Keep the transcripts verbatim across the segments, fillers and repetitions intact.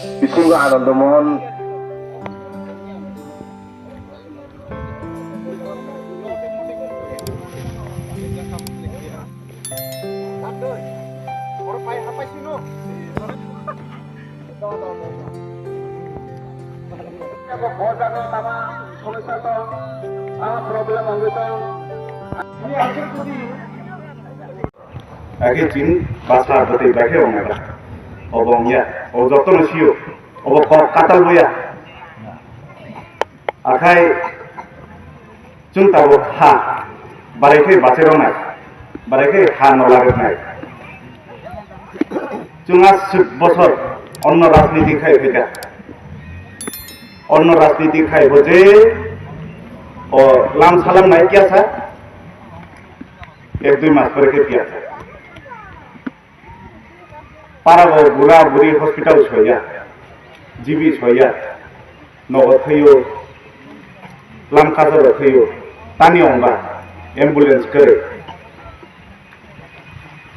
Bisingo Anandomohon. Ake chini basa bwtwi bai khe wngnai ba. Obo wngya. O jotono sio. Obo kok katal boya. Akhai chwng tabuk ha barai khe bachairoknai, barai khe ha nola rwknai. Chwng aswk bosor onno rajniti khai phaikha. Onno rajniti khai bo je o lam salam nai kya sa, ek dui mas pore khe kya sa. Parago bura buri hospital soya, G B soya, nogo thwiyo, lam kacharo thwiyo, tani ongba ambulance kwrwi.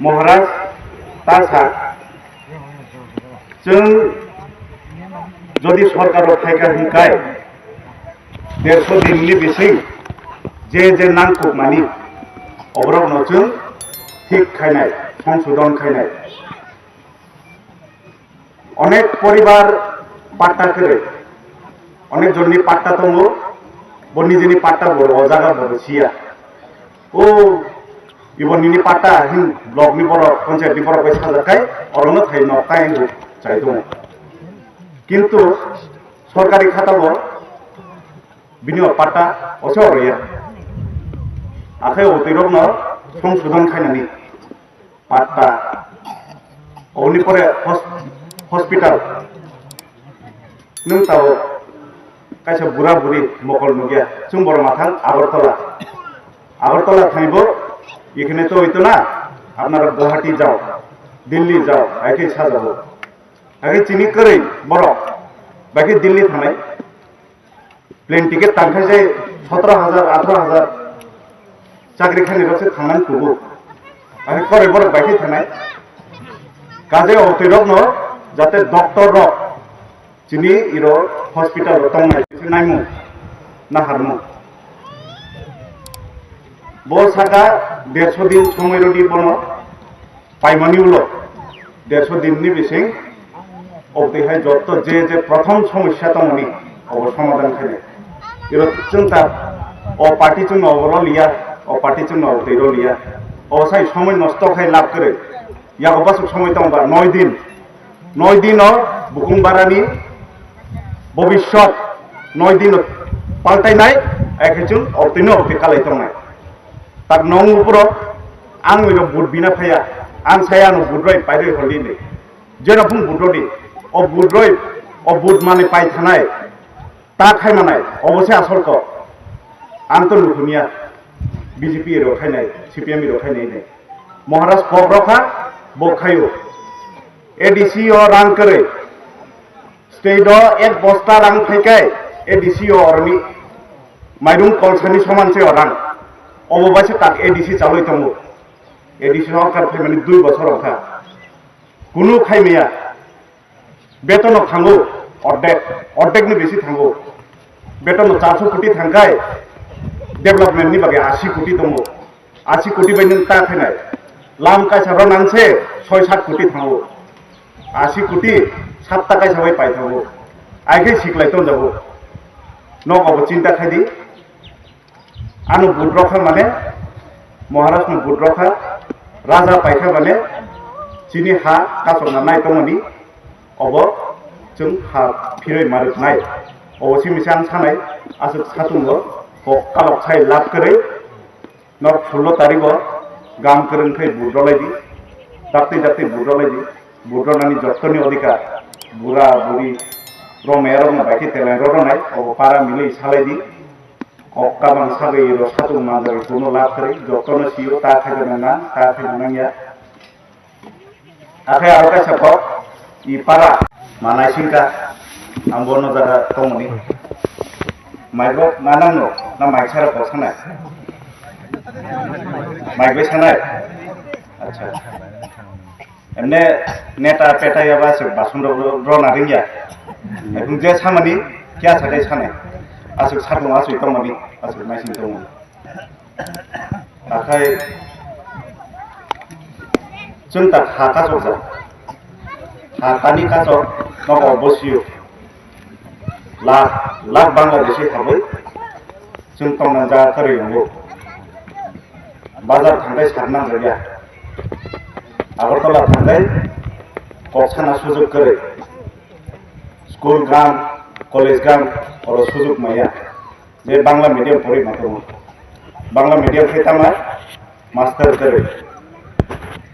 Maharaj ta sa, chwng jodi sorkaro phaikha hinkai, derso dinni bising je je nangkukmani oborokno chwng thik khainai, songsodon khainai. Onek poribar patta kwrwi, onek jonni patta tongo, bo nijeni patta bo o jaga bo siya. O ibo nini patta hin block ni borok, panchayat ni borok bai sajak kai, orono thai nok tai hinwi chai tongo. Kintu sorkari khata bo bini o patta oso oroya. Akhai o twi rokno songsodon khainani patta. Oboni pore hos-, hospital. Nwng tao kaisa bura buri mokol nukya. Chwng borok mathang Agartala. Agartala thangbo, ekhane to oito na, apnara Guwahati jao, Delhi jao, hai khe sajago. Hai khe chini kwrwi borok, bai khe Delhi thangnai. Plane ticket tangkhe se sotro hajar, atharo hajar chakri khainai rok se thangnani kubu. Ani koroi borok bai khe thanai. Kaje o twi rok no jate doctor rok chini iro hospital ro tongnai se naimung na harmung. Bo saka derso din somoi rodi bono paimani ulo derso din ni bising obotwi hai jotto je je prothom somosya tongmani obo somadhan khainai. Iro chwng ta o party chwngno obo roliya, o party chwngno obotwi roliya. O sai somoi nosto khai lab kwrwi. Yago bwswk somoi tongba noi din. Noi dino bukung barani bobiswt noi dino paltainai, ekhe chwng obotwino obotwi kalai tongnai. Tak nong upro ang iro vote bina phaiya, ang saya ano vote roi pairoi holi ni. Jeno phung vote rodi, o vote roi, o vote mane pai thanai, ta khai manai, obo se asol kok. Ang to nukhuniya, B J P iro khainai, C P M iro khainai ni. Maharaj kok rokha, bo khayo. A D C o rang kwrwi. State o ek bosta rang phaikai A D C o oroni mairung kolsani soman se o rang. Obo bai se tak A D C chaloi tongo. A D C sorkar phaimani dui bosor wngkha. Kunu khaimaya. Betono thango ordek, ordek ni besi thango. Betono charso koti thangkai, development ni bagwi asi koti tongo. Asi koti bai nwng ta khainai. Lam kaisa ro nang se soi sat koti thango. Asi koti satta kaisa bai pai thango. Ai khe siklai tonjago. Nok obo chinta khai di. Ano vote rokha mane, Maharaj no vote rokha, Raja paikha mane, chini ha kasokna nai tongmani, obo chwng ha phiroi marwknai. Obo simi se ang sanai, aswk satungo, kok kalok sai lab kwrwi, nok sullo tarigo gam kwrwng khai vote rolai di, dakti dakti vote rolai di, vote ronani jottoni odhikar, bura buri romaya rokno bai khe teleng rw ronai, obo para milwi salai di. Kok kabang sagwi iro satung manjagwi kuno lab kwrwi, jotono sio ta khaina nang, ta khaina nangya. Akhe aro kaisa kok, i para manai singka, ang bono jaga tongmani. Maibo na nangno, na maik sara kok sanai? Maik bai sanai? Acha. Emne neta peta yaba aswk bason rok rona ringya. Ebong je samani kya satai sanai. Aswk satung aswk tongmani, aswk naising tongmani. Akhai chwng ta ha kachok ja. Ha tani kachok nogo bosio. Lakh lakh Bangladeshi habwi chwng tongna jaga kwrwi wngo. Bazar thangkhai sar nangjak ya. Agartala thangkhai kok sana sujug kwrwi. School gam, college gam, oro sujug maya. Je Bangla medium pori ma tongo. Bangla medium khe tama master kwrwi.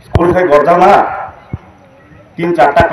School khe gorjama tin char ta